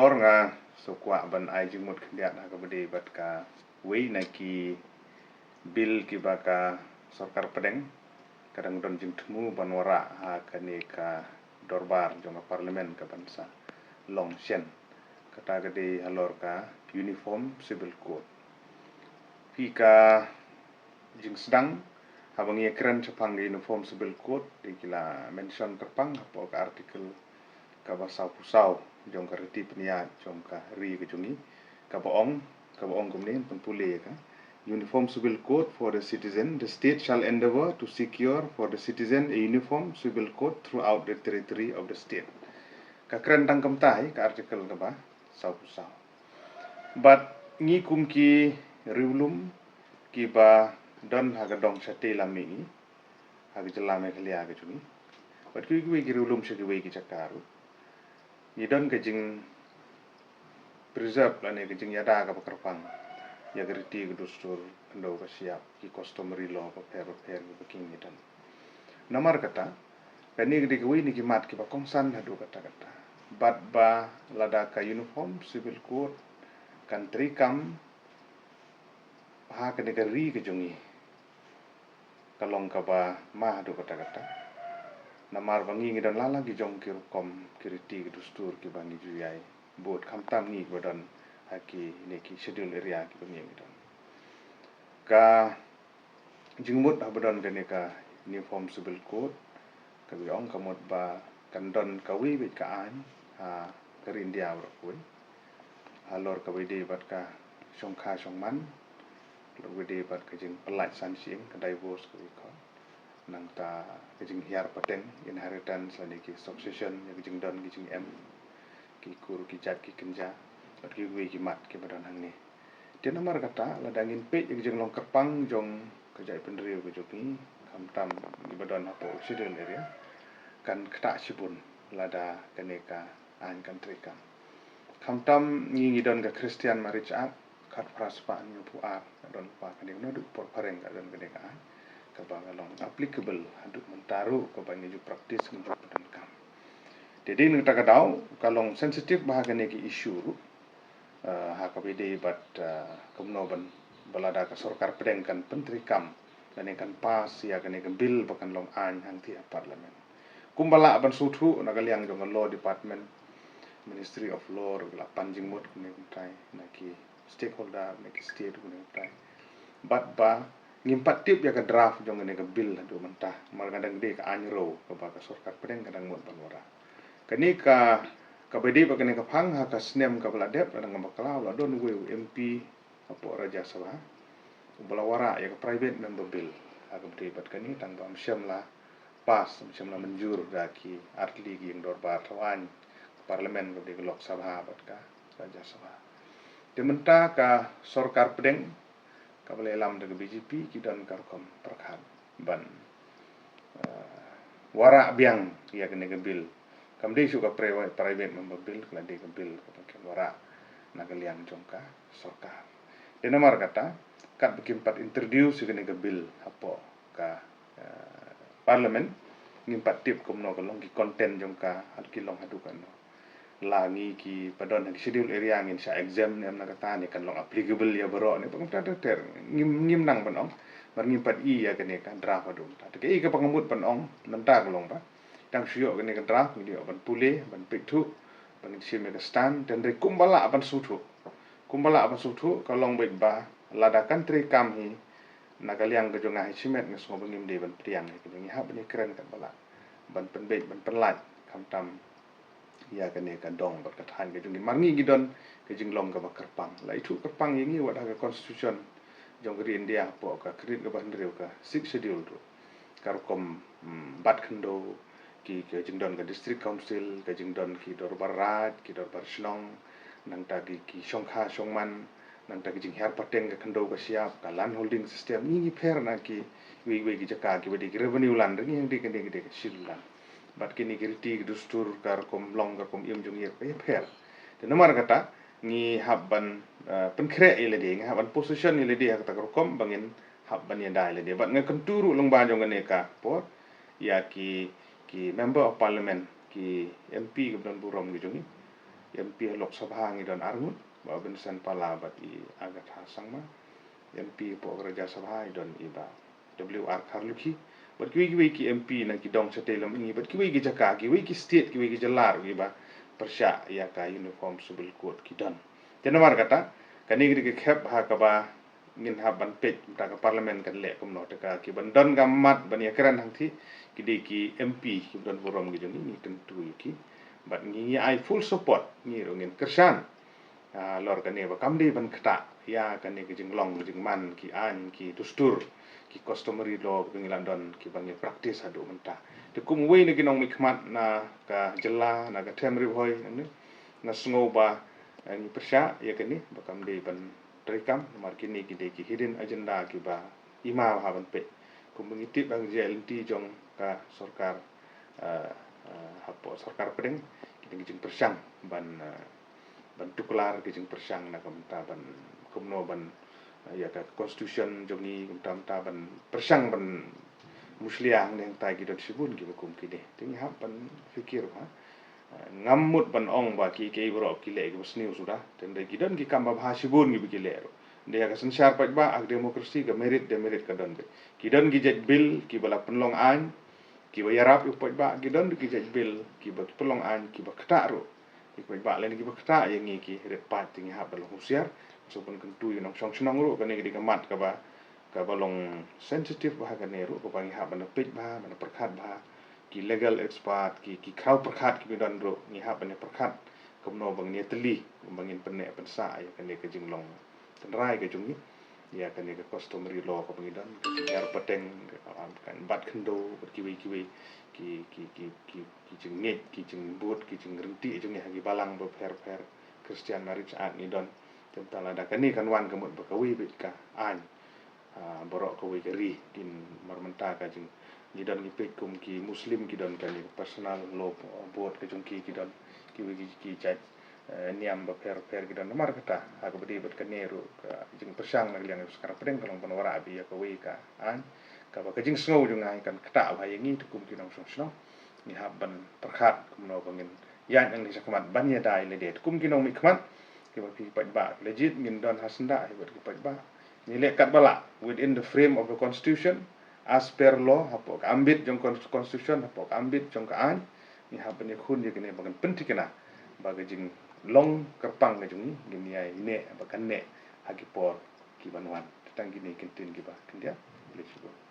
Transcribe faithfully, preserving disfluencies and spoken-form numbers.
Por nga sngewkwah ban ai jingmut khyndiat ha kaba dei bad kawei na ki bill kiba ka sorkar pdeng ka dang don jingthmu ban wanrah ha kane ka dorbar jong ka parliament kaban sa long shen. Kata ka dei halor ka Uniform Civil Code. Phi ka jingsdang, haba ngi ïakren shaphang ka Uniform Civil Code, dei ki la mention kyrpang hapoh ka article kaba sawphew saw jong ka riti pynïaid jong ka ri ka jong ngi, kaba ong, kaba ong kumne, pynpule ka: Uniform Civil Code for the citizen. The state shall endeavour to secure for the citizen a uniform civil code throughout the territory of the state. Ka kren tang kumta hi ka article kaba sawphew saw. Bad ngi kum ki riewlum kiba don ha ka dong shatei lam mihngi ha ka jylla Meghalaya ka jong ngi, bad kiwei kiwei ki riewlum sha kiwei ki jaka ruh, ngi don ka jing preserve lane ka jingïada kaba kyrpang ïa ka riti ka dustur, khyndew ka shyiap, ki customary law bapher bapher kiba ki ngi don. Namar kata, kane ka dei kawei na ki mat kiba kongsan haduh katta katta. Bad ba lada ka Uniform Civil Code kan treikam ha kane ka ri ka jong ngi, ka long kaba ma haduh katta katta. Namar ba ngi ngi don la la ki jong ki rukom ki riti ki dustur kiba ngi ju ïai bud, khamtam ngi kiba don ha kine ki schedule area kiba ngi ngi don. Ka jingmut haba don kane ka Uniform Civil Code, kaba ong ka mut ba kan don kawei beit ka aiñ ha ka ri India baroh kawei, halor kaba ïadei bad ka shongkha shongman, halor kaba ïadei bad ka jingpyllait san shyieng, ka divorce kaba ïa ka, nangta ka jinghiar pateng, inheritance, lane ki succession, ïa ka jingdon ki jingem, ki kur ki jait ki kynja, bad kiwei ki mat kiba don hangne. Te namar kata, lada ngin peit ïa ka jinglong kyrpang jong ka jaitbynriew ka jong ngi, khamtam kiba don hapoh schedule area, kan ktah shibun lada kane ka aiñ kan treikam. Khamtam ngi ngi don ka Christian Marriage Act khatphra spah hynñiewphew ar, ka don lypa kane, naduh por phareng ka don kane ka aiñ, kaba ka long applicable haduh mynta ruh, kaba ngi ju practice, ngi ju pyndonkam. Te dei na kata ka daw ka long sensitive bha kane ka issue ruh, eh, ha kaba ïadei bad, eh, kumno ban, ba lada ka sorkar pdeng kan pyntreikam lane kan pass ïa kane ka bill ba kan long aiñ hangtei ha parliament. Kumba lah ban sngewthuh na ka liang jong ka law department, Ministry of Law ruh la pan jingmut kumne kumtai, na ki stakeholder, na ki state kumne kumtai, bad ba ngim pat tip ïa ka draft jong kane ka bill haduh mynta, namar ka dang dei ka aiñ ruh kaba ka sorkar pdeng ka dang mut ban wanrah. Kane ka, kaba dei ba kane ka phang ha ka snem kaba la dep, la dang bakla, la don uwei u M P hapoh Rajya Sabha uba la wanrah ïa ka private member bill ha kaba dei bad kane, tang ba ym shym la pass, ym shym la mynjur da ki artylli ki ïing dorbar thaw aiñ, ka parliament, kaba dei ka Lok Sabha bad ka Rajya Sabha. Te mynta ka sorkar pdeng kaba la ïalam da ka B J P ki don ka rukom pyrkhat ban, eh, wanrah biang ïa kane ka bill. Kam dei shuh ka pri-, private member bill, ka la dei ka bill kaba kin wanrah na ka liang jong ka sorkar. Te namar kata, katba kim pat introduce ïa kane ka bill hapoh ka, eh, parliament, ngim pat tip kumno ka long ki content jong ka, ha ki long haduh katno. La ngi kiba don ha ki schedule area ngin shah exempt ne em na kata, ne kan long applicable ïa baroh ne em, ter ter ter, ngim, ngim nang ban ong. Namar ngim pat i ïa kane ka draft haduh mynta. Te kaei kaba nga mut ban ong mynta ka long ba, tang shu ïoh kane ka draft, ngin ïoh ban pule, ban peit thuh, ban shim ïa ka stand, te hynrei kumba lah ban sngewthuh. Kumba lah ban sngewthuh ka long beit ba lada kan treikam hi na ka liang ka jong nga hi shimet, nga sngew ba ngim dei ban pdiang hi, ka jong ngi hap ban ïakren katba lah ban pynbeit, ban pynlait, khamtam ïa kane ka dong bad ka thaiñ ka jong ngi. Namar ngi ngi don ka jinglong kaba kyrpang. La ithuh kyrpang ïa ngi wat ha ka constitution jong ka ri India hapoh ka khyrnit kaba hynriew, ka Sixth Schedule ruh, ka rukom, mm, bat khyndew, ki, ka jingdon ka district council, ka jingdon ki dorbar raid, ki dorbar shnong, nangta ki, ki shongkha shongman, nangta ki jinghiar pateng ka khyndew ka shyiap, ka land holding system, ngi ngi pher na kiwei kiwei ki jaka kiba dei ki revenue land, ngi hang dei kane ka dei ka schedule land. Bad kine ki riti ki dustur, ka rukom long, ka rukom im jong ngi ruh ka pher. Te namar kata ngi hap ban, eh, pynkhreh ïa lade, ngi hap ban position ïa lade ha kata ka rukom ba ngin hap ban ïada ïa lade. Bad nga kyntu ruh lyngba jong kane ka por ïa ki, ki member of parliament, ki M P kiba don burom ki jong ngi, M P ha Lok Sabha ngi don arngut, Bah Vincent Pala bad i Agatha Sangma. M P hapoh ka Rajya Sabha i don i Bah W R Kharlukhi. Bad kiwei kiwei ki M P na ki dong shatei lam ngi, bad kiwei ki jaka, kiwei ki state, kiwei ki jylla ruh kiba pyrshah ïa ka Uniform Civil Code ki don. Te namar kata, kane ka dei ka khep ha kaba ngin hap ban peit mynta ka Parliament kan leh kumno, te ka ki ban don ka mat ban ïakren hangtei ki dei ki M P kiba don burom ki jong ngi, ngi kyntu ïa ki. Bad ngi, ngi ai full support, ngi ruh ngin kyrshan. Ah, halor kane ba kam dei ban ktah ïa kane ka jinglong ka jingman, ki aiñ, ki dustur, ki customary law kiba ngi la don, kiba ngi practice haduh mynta. Te kum uwei na ki nongmihkhmat na ka jylla, na ka them Ri Bhoi, na, na sngew ba, eh, ngi pyrshah ïa kane ba kam dei ban treikam, namar kine ki dei ki hidden agenda kiba i ma bha ban peit. Kumba ngi tip ba ka jingïaid lynti jong ka sorkar, eh, eh, hapoh sorkar pdeng, ki dei ki jingpyrshang ban, eh, ban tuklar, ki jingpyrshang na ka bynta ban kumno ban, eh, ïa ka constitution jong ngi, ka bynta, bynta ban pyrshang ban mushlia hangne hangtai, ki don shibun kiba kum kine. Te ngi hap ban fikir bha. Ngam mut ban ong ba ki, ki baroh ki leh kiba sniew suda. Te hynrei ki don ki kam ba bha shibun kiba ki leh ruh. Hynrei ha ka synshar paidbah, ha ka democracy, ka merit demerit ka don beit. Ki don ki jait bill kiba la pynlong aiñ kiba ïarap ïa u paidbah, ki don ki jait bill kiba ki pynlong aiñ kiba ktah ruh ïa u paidbah, lane kiba ktah ïa ngi ki rit paid. Te ngi hap ban long husiar. Sngewbha ban kyntu ïa u nongshong shnong ruh, kane ka dei ka mat kaba, kaba long sensitive bha kane ruh, kaba ngi hap ban peit bha, ban pyrkhat bha. Ki legal expert, ki, ki khraw pyrkhat kiba don ruh, ngi hap ban pyrkhat kumno ba ngin ïatylli, ba ngin pynneh pynsah ïa kane ka jinglong tynrai ka jong ngi, ïa kane ka customary law kaba ngi don, ka jinghiar pateng, ka, ka, ka bat khyndew bad kiwei kiwei, ki, ki, ki, ki, ki jingngeit, ki jingbud, ki jingryntih jong ngi ha ki balang bapher bapher, Christian Marriage Act ngi don. Te mynta lada kane kan wan, ka mut ba kawei beit ka aiñ, ah, baroh kawei ka ri kin mar mynta ka jing, ngi don ngi peit kum ki Muslim ki don kane ka personal law board ka jong ki, ki don kiwei ki, ki jait, eh, niam bapher bapher ki don. Namar kata, ha kaba ïadei bad kane ruh, ka jingpyrshang na ka liang ka sorkar pdeng ka long ban wanrah beit ïa kawei ka aiñ kaba ka jingsngew jong nga kan ktah bha ïa ngi, te kum ki nongshong shnong ngi hap ban pyrkhat kumno ba ngin ïaid nangne shakhmat ban ïada ïalade. Te kum ki nongmihkhmat, kiba ki paidbah, ki la jied, ngin don ha syndah hi bad ki paidbah. Ngi leh katba lah within the frame of the constitution, as per law, hapoh ka ambit jong kon-, constitution, hapoh ka ambit jong ka aiñ. Ngi hap ban ïakhun ïa kane ba kan pynthikna ba ka jinglong kyrpang ka jong ngi, ngin ïai neh ba kan neh ha ki por ki ban wan. Te tang kine ki ktien kiba khyndiat. Khublei shibun.